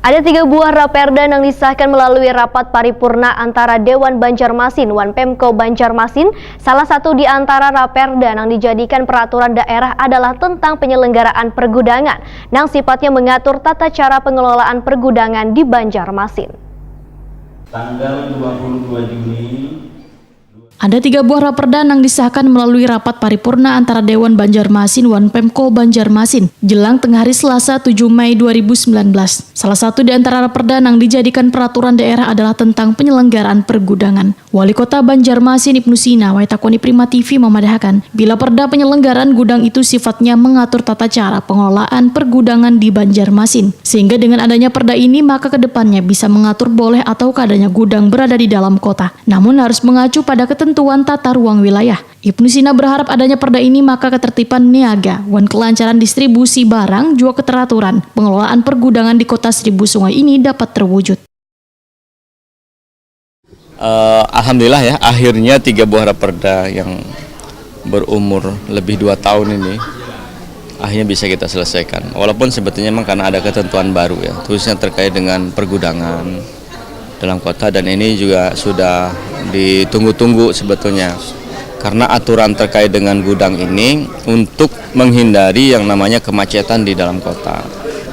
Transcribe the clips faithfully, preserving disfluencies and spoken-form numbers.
Ada tiga buah raperda nang disahkan melalui rapat paripurna antara Dewan Banjarmasin wan Pemko Banjarmasin. Salah satu di antara raperda nang dijadikan peraturan daerah adalah tentang penyelenggaraan pergudangan, nang sifatnya mengatur tata cara pengelolaan pergudangan di Banjarmasin. Tanggal dua puluh dua Juni. Ada tiga buah raperda nang disahkan melalui rapat paripurna antara Dewan Banjarmasin wan Pemko Banjarmasin jelang tengah hari Selasa tujuh Mei dua ribu sembilan belas. Salah satu di antara raperda nang dijadikan peraturan daerah adalah tentang penyelenggaraan pergudangan. Wali Kota Banjarmasin Ibnu Sina, wai takuni Prima T V, mamadahakan, bila perda penyelenggaraan gudang itu sifatnya mengatur tata cara pengelolaan pergudangan di Banjarmasin, sehingga dengan adanya perda ini maka kedepannya bisa mengatur boleh atau kadanya gudang berada di dalam kota. Namun harus mengacu pada ketentuan tata ruang wilayah. Ibnu Sina berharap adanya perda ini maka ketertiban niaga wan kelancaran distribusi barang jua keteraturan pengelolaan pergudangan di Kota Seribu Sungai ini dapat terwujud. Uh, Alhamdulillah ya, akhirnya tiga buah raperda yang berumur lebih dua tahun ini akhirnya bisa kita selesaikan. Walaupun sebetulnya memang karena ada ketentuan baru ya, khususnya terkait dengan pergudangan dalam kota, dan ini juga sudah ditunggu-tunggu sebetulnya karena aturan terkait dengan gudang ini untuk menghindari yang namanya kemacetan di dalam kota.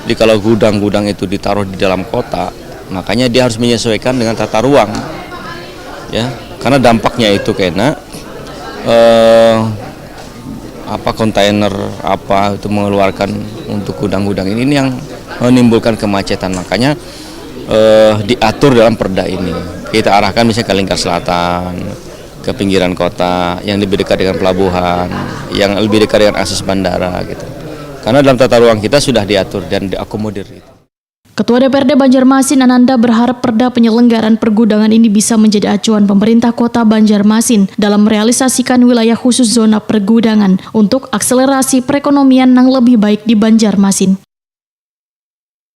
Jadi kalau gudang-gudang itu ditaruh di dalam kota, makanya dia harus menyesuaikan dengan tata ruang, ya, karena dampaknya itu kena eh, apa kontainer apa itu mengeluarkan untuk gudang-gudang ini, ini yang menimbulkan kemacetan. Makanya eh, diatur dalam perda ini. Kita arahkan misalnya ke Lingkar Selatan, ke pinggiran kota, yang lebih dekat dengan pelabuhan, yang lebih dekat dengan akses bandara gitu. Karena dalam tata ruang kita sudah diatur dan diakomodir itu. Ketua D P R D Banjarmasin Ananda berharap perda penyelenggaraan pergudangan ini bisa menjadi acuan pemerintah kota Banjarmasin dalam merealisasikan wilayah khusus zona pergudangan untuk akselerasi perekonomian nang lebih baik di Banjarmasin.